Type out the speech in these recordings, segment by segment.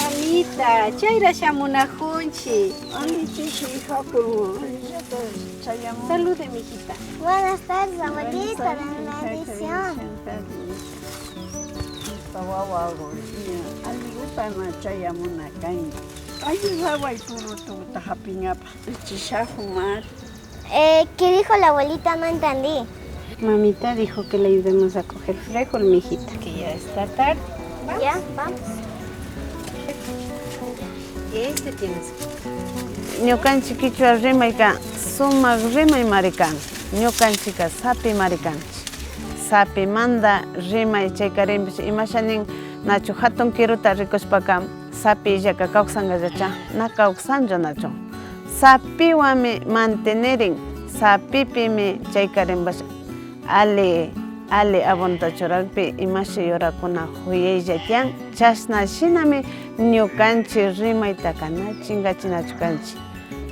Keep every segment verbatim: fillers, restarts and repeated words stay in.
Mamita, chayra shamunajunchik. Alli chishi, hatun, allillatak chayamun. Salude, mijita. Buenas tardes, abuelita, buenas tardes, bendición. Wawagu, ña, alliguta ima chayamuna kanki. Alli raway purututa japingapak. Richishajun mari. Eh, ¿qué dijo la abuelita? No entendí. Mamita dijo que le ayudemos a coger frijol, mijita. Que ya está tarde. Ya, vamos. Este tienes. Ñukanchik kichwa rimayka sumak rimaymari kan. Ñukanchikka sapimari kanchik. Sapimanta rimay chaykarinpish imasha nin, nachu hatun kiruta rikushpaka sapillaka kawsankallacha, na kawsanchu nachu. Sapiwanmi mantenerin, sapipimi chaykarinpash alli, alli abonota churakpi imashi yurakuna juyaylla tiyan, chashna shinami ñukanchik rimaytaka na chinkachinachu kanchik.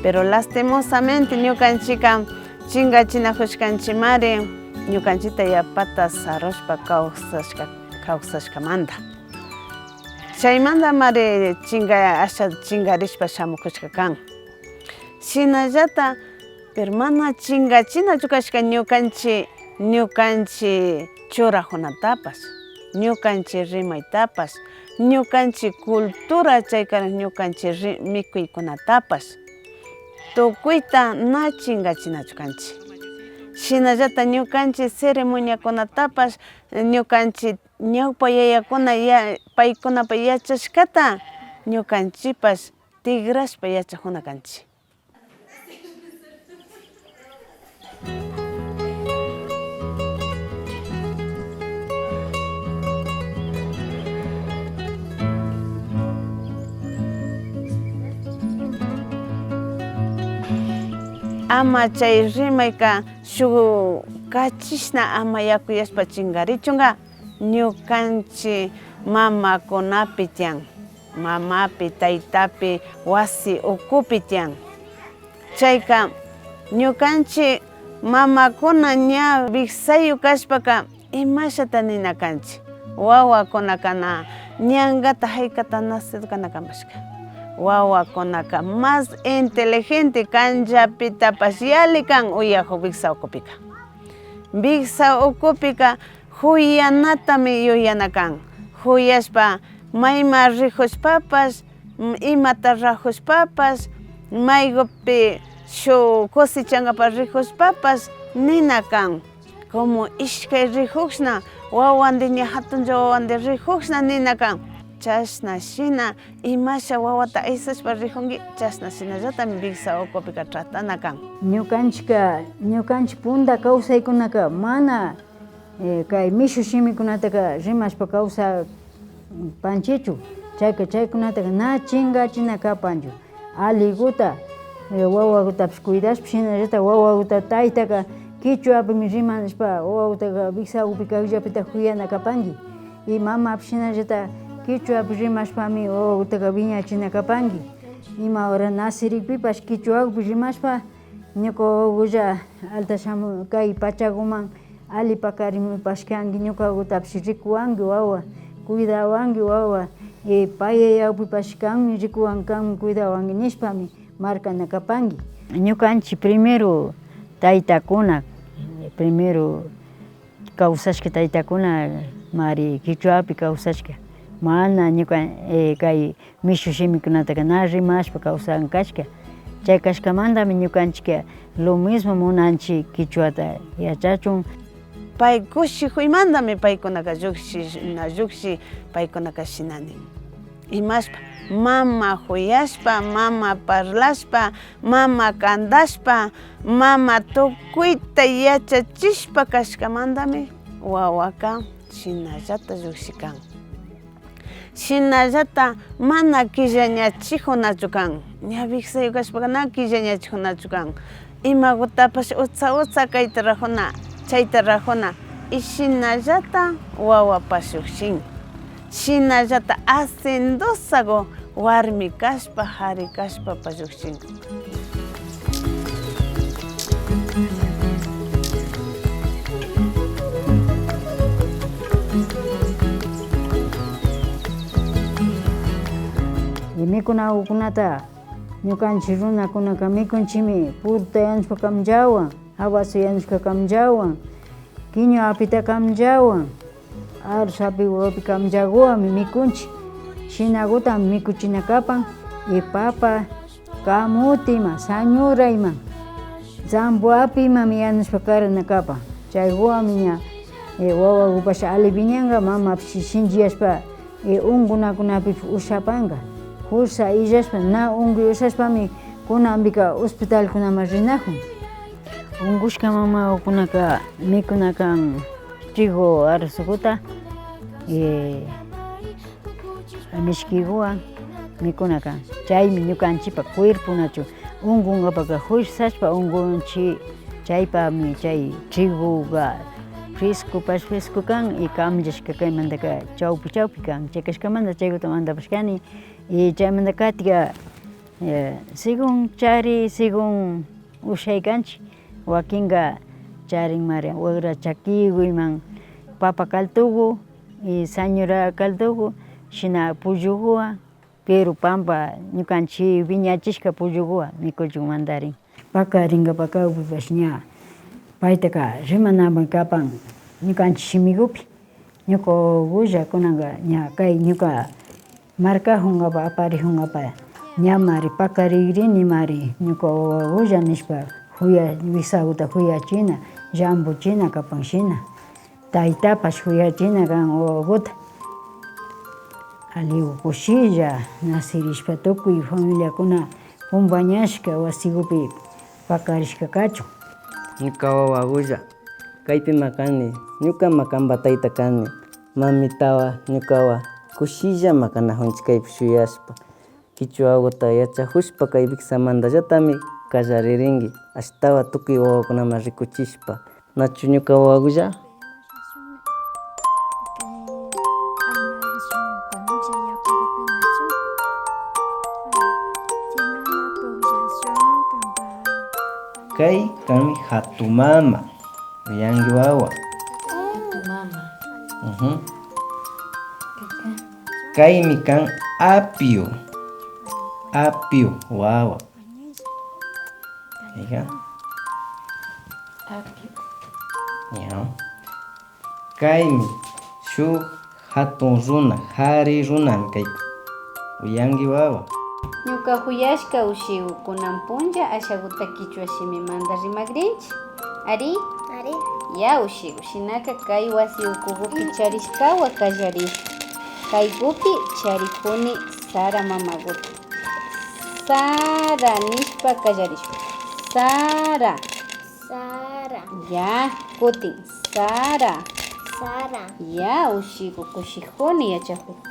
Pero lastimosamente ñukanchikka chinkachinajushkanchikmari, ñukanchikta yapata sarushpa kawsashka, kawsashkamanta. Chaymantamari chinka, asha chinkarishpa shamukushka kan. Shinallata, pero mana chinkachinachu kashka ñukanchik, ñukanchik churajunatapash, ñukanchik rimaytapash, ñukanchik cultura chaykarin ñukanchik ri-, mikuykunatapash. Tukuyta na chinkachinachu kanchik. Shinallata ñukanchik ceremoniakunatapash ñukanchik ñawpa yayakuna ya-, paykunapa yachashkata ñukanchikpash tikrashpa yachajuna kanchik. Ama chay rimayka shuk kachishna ama yakuyashpa chinkarichunka, ñukanchik mamakunapi tiyan, mamapi, taytapi, wasi ukupi tiyan. Chayka ñukanchik mamakuna ña wiksayuk kashpaka imashata nina kanchik. Wawakunaka na ñankata jaykata nacido kana kanpashka. Wawakunaka más inteligente kanllapitapash yalli kan uyajuk wiksa ukupika. Wiksa ukupika juyanatami yuyana kan. Juyashpa mayma rijushpapash, mm, imata rajushpapash, maykupi shuk cosechankapak rijushpapash nina kan. Como ishkay rijushna, wawandi ña jatunlla wawandi rijushna nina kan. Chashna shina imasha wawata aysashpa rijunki, chashna shinallatami wiksa ukupika tratana kan. Ñukanchikka, ñukanchik punta kawsaykunaka mana, eh, kay mishu shimikunataka rimashpa kawsapanchichu. Chayka, chaykunataka na chinkachina kapanchu. Alliguta, eh, wawagutapish cuidashpa, shinallata wawaguta taytaka kichwapimi rimashpa, wawagutaka wiksa ukupika kakllapita juyana kapanki. Y mamapish shinallata kichwapi rimashpami wawagutaka wiñachina kapanki. Ima hora nacirikpipash kichwapi rimashpa, ñuka wawagulla alta shamu-, kay pachaguman alli pakarimupashkanki, ñukagutapish rikuwanki wawa, cuidawanki wawa, eh, pay yayakpipash kanmi rikuwan, kanmi cuidawanki nishpami markana kapanki. Ñukanchik primero taytakuna, primero kawsashka taytakuna mari kichwapi kawsashka, mana ñuka, eh, kay mishu shimikunataka na rimashpa kawsan kashka. Chay kashkamantami ñukanchikka lo mismo munanchik kichwata yachachun. Pay kushikuymantami paykunaka llukshi, na llukshi, paykunaka shina nin. Imashpa, mama juyashpa, mama parlashpa, mama kantashpa, mama tukuyta yachachishpa kashkamantami wawaka shinallata llukshi kan. Shinallata mana killañachijunachu kan. Ña wiksayuk kashpaka na killañachijunachu kan. Imagutapash utsa utsa kayta rajuna, chayta rajuna. Y shinallata wawapash llukshin. Shinallata hacendosagu warmi kashpa, jari kashpapash llukshin. Y mikunagukunata ñukanchik runakunaka mikunchikmi puruta yanushpa kamllawan, habazo yanushka kamllawan, kiñu apita kamllawan, arroz api wawapi kamllaguwanmi mikunchik. Shinagutami mikuchina kapan, y papa, kamutima, sañura ima, zambo api imami yanushpa karana kapan. Chayguwanmi ña, eh, wawagupash alli wiñanka, mamapish shinchiyashpa, eh, unkunakunapipish ushapanka. Fuerza illashpa, na unkuy ushashpami kunanpika hospitalkunaman rinakun. Unkushka mamagukunaka mikuna kan trigo arrozukuta, eh, mishkiguwan mikuna kan. Chaymi ñukanchikpa cuerpo nachu unkunkapaka fuerzashpa unkunchik. Chaypami chay trigoka frescopash fresco kan y kamllashka kaymantaka chawpi chawpi kan. Chay kashkamanta chaykuta mantapashkani. Y chaymanta katika, eh, según chari, según ushay kanchik, wakinka charinmari wakra chakiguiman papa caldogu y sañura caldogu, shina polloguwan, pero pampa ñukanchik wiñachishka polloguwan mikuchunmantarin. Pakarinkapa kawpipash ña paytaka rimanami kapan ñukanchik shimigupi. Ñuka wawagulla kunanka ña kay ñuka markajunkapa, aparijunkapak ñamari pakarigrinimari ñuka wawagulla nishpa juya-, wisaguta juyachina, llampuchina kapan shina. Taytapash juyachina kan wawaguta. Alligu kushilla nacirishpa tukuy familiakuna compañashka wasigupi pakarishka kachun. Ñuka wawagulla, kaypima kani, ñukama kanpa tayta kani. Mamitawa ñukawa kushillama kanajunchik kaypi shuyashpa. Kichwaguta yachajushpa kay wiksamandallatami kallaririnki, ashtawan tukuy wawakunaman rikuchishpa. Nachu ñuka wawagulla? Kay kan jatu mama, uyanki wawa. Jatu mama. Ujú. Kaymi kan apio, apio wawa. Kayka. Apio. Ya. Kaymi shuk jatun runa, jari runami kayka. Uyanki wawa. Ñuka juyashka ushigu, kunan punlla ashaguta kichwa shimimanta rimagrinchik. Ari? Ari. Ya ushigu, shinaka kay wasi ukugupi charishkawa kallarishun. Kaygupi charikuni Sara mamaguta. Sara nishpa kallarishun. Sara. Sara. Ya, kutin. Sara. Sara. Ya, ushigu kushijuni yachajuni.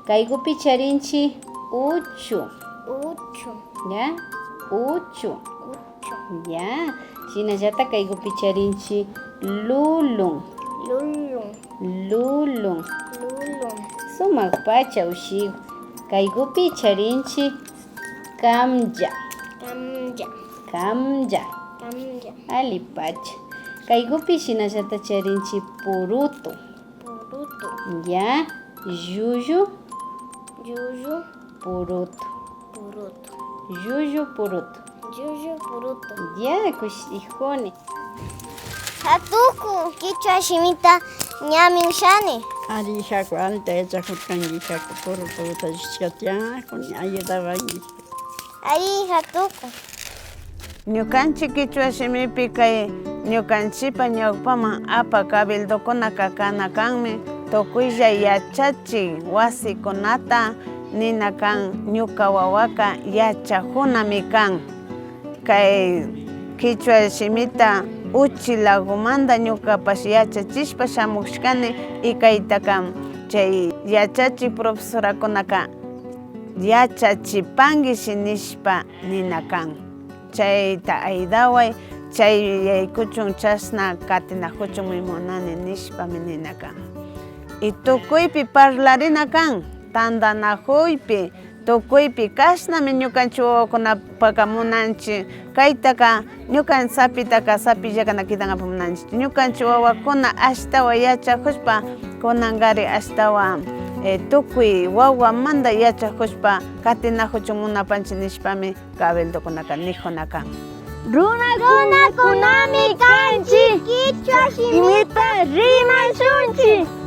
Kaygupi charinchik uchu. Uchu. Ya, uchu. Uchu. Ya, shinallata kaygupi charinchik lulun. Lulun. Lulun. Lulun. Sumak pacha ushigu. Kaygupi charinchik kamlla. Kamlla. Kamlla. Kamlla. Alli pacha. Kaygupi shinallata charinchik purutu. Purutu. Ya. Llullu. Llullu. Purutu. Purutu. Llullu purutu. Llullu purutu. Ya, kushijuni. Jatuku, kichwa shimita ñami ushani. Ari, hijaku, alita yachajurkanki, hijaku, purututa llushka tiyan, ayudawanki. Ari, jatuku. Ñukanchik kichwa shimipi kay ñukanchikpa ñawpaman apa cabildokunaka kana kanmi, tukuylla yachachik wasikunata nina kan, ñuka wawaka yachajunami kan. Kay kichwa shimita uchilagumanta ñukapash yachachishpa shamushkani, y kaytaka chay yachachik profesorakunaka yachachipankishi nishpa nina kan. Chayta ayudaway, chay yaykuchun, chashna katinajuchunmi munani nishpami nina kan. Y tukuypi parlarina kan, tantanajuypi, tukuypi, kashnami ñukanchik wawakunapaka munanchik. Kaytaka ñukanchik sapitaka sapillakana kidankapak munanchik. Ñukanchik wawakuna ashtawan yachajushpa, kunankari ashtawan eh, tukuy wawamanta yachakushpa katinakuchun munapanchik nishpami cabildokunaka nikuna kan. Runakunakunami kanchik, kichwa shimita rimashunchik.